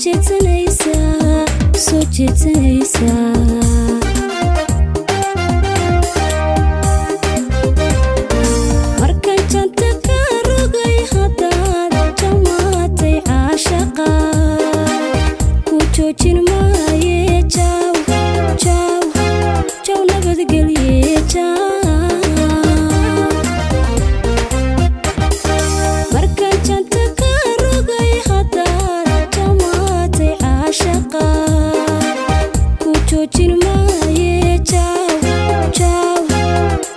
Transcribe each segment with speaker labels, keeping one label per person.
Speaker 1: Jeedsanaysaa, soo jeedsanaysaa. Markaan janta ka rogay, haddaad jamaatay caashaqa, ku joojin maaye. Jaw, jaw, jaw, nabadgelye, jaw. Markaan janta ka rogay, haddaad jamaatay caashaqa, ku joojin maaye. Jaw, jaw,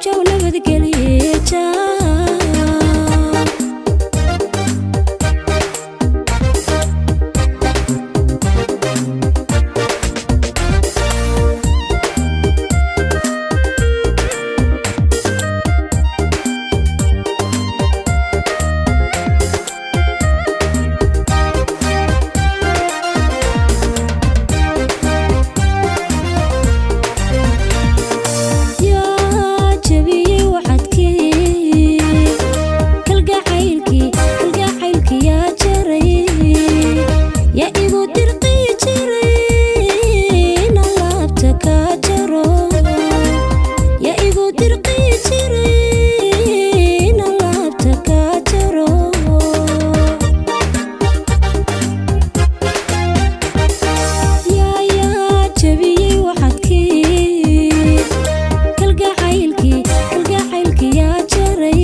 Speaker 1: jaw, nabadgelye, jaw. Yaa jabiyey wacadkii kalgacaylkii? Kalgacaylkii yaa jaray? Yaa igu dirqii jiray inaan laabta kaa jaro? Yaa igu dirqii jiray inaan laabta kaa jaro? Yaa jabiyey wacadkii kalgacaylkii? Kalgacaylkii yaa jaray?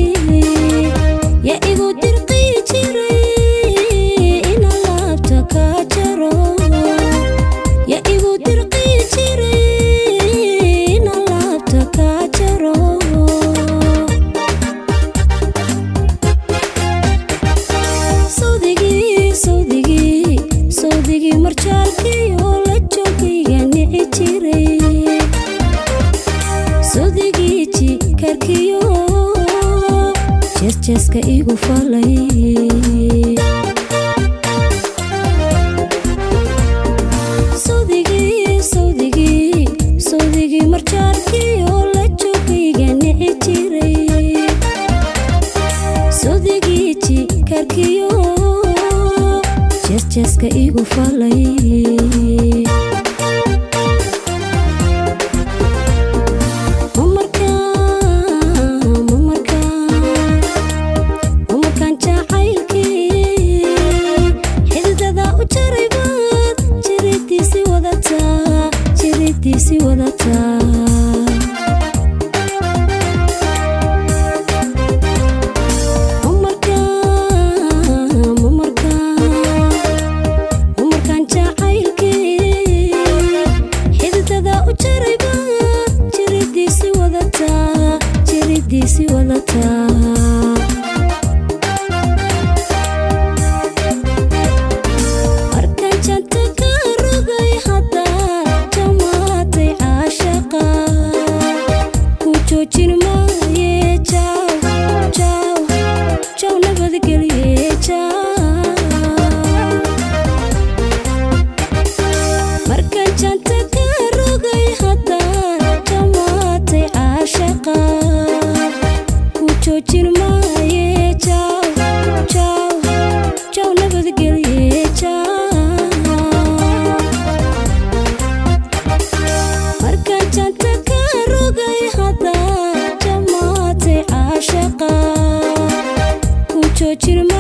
Speaker 1: Yaa igu dirqii jiray inaan laabta kaa jaro? Yaa igu dirqii jiray inaan laabta kaa jaro? Sawdigii, sawdigii, sawdigii marjaalkii oo la joogayga nici jiray, sawdigii jikaarkiyo jeesjeeska igu falay. Sawdigii, sawdigii, sawdigii marjaalkii oo la joogayga nici jiray, sawdigii jikaarkiyo jeesjeeska igu falay. Mamarkaan jacaylkii xididada u jaraybaad jiridiisii wadataa, jiridiisii wadataa. Mamarkaan jacaylkii xididada u jaraybaad jiridiisii wadataa, jiridiisii wadataa. Markaan janta ka rogay, haddaad jamaatay caashaqa, ku joojin maaye. Jaw, jaw, jaw, nabadgelye, jaw. Markaan janta ka rogay, haddaad jamaatay caashaqa, ku joojin maaye. Jaw, jaw, jaw, nabadgelye, jaw. Markaan janta ka rogay, haddaad jamaatay caashaqa, ku joojin.